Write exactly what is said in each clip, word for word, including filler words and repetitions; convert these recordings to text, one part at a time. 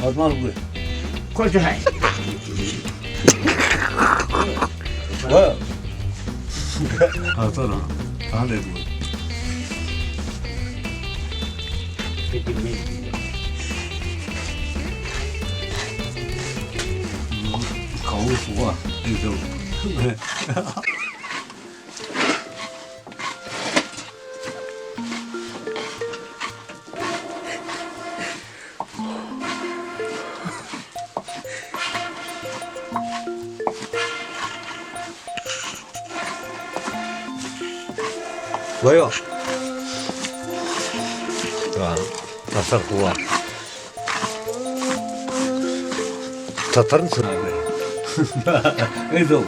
ཨ་མ་ལགས། ཁོ་ཚོ་ཧའི། ཨ་ཚོ་རང་ད་ལས་དགོས། ཁྱེད་ཀྱི་མིང་། གའུ་སུ་བ་ཨེ་ཚོ། ལོ་ཡོ། ད་ད་སར་ཧུ་བ། ད་ཐར་ཚུ་ཨེ་ཚོ།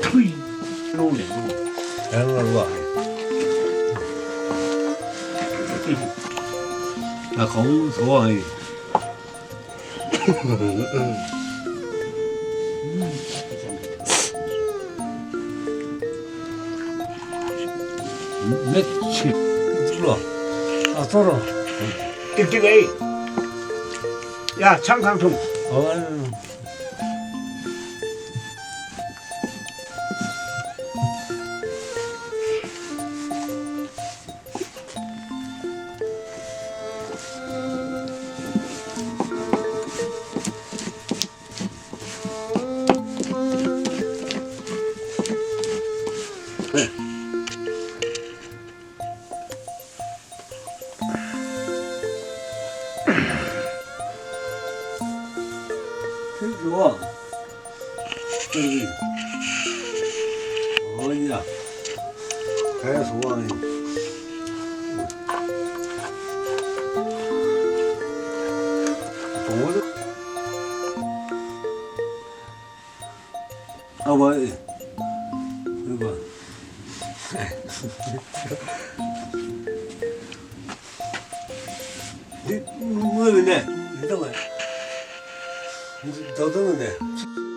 ཐུའི། རླུང་ལས་རླུང་། ཨེ་ལ་ལ། ད་གའུ་སུ་བ་ཨེ། མེད་ཕྱིར། ལོ། ཨ་ཚོ་རོ། ཏིག་ཏིག་ཨེ། ཡ་ཆང་གང་འཐུང་། ཨོ། འོ་ཡ། ག་ཡ་སོང་བ་ཨེ། གདོང་བ། ཨ་བ་ཨེ། ཨེ་བ། འདི་དངོས་མིན་ནས་འདི་ལྟ་བས། འདི་ད་ལྟ་ནས།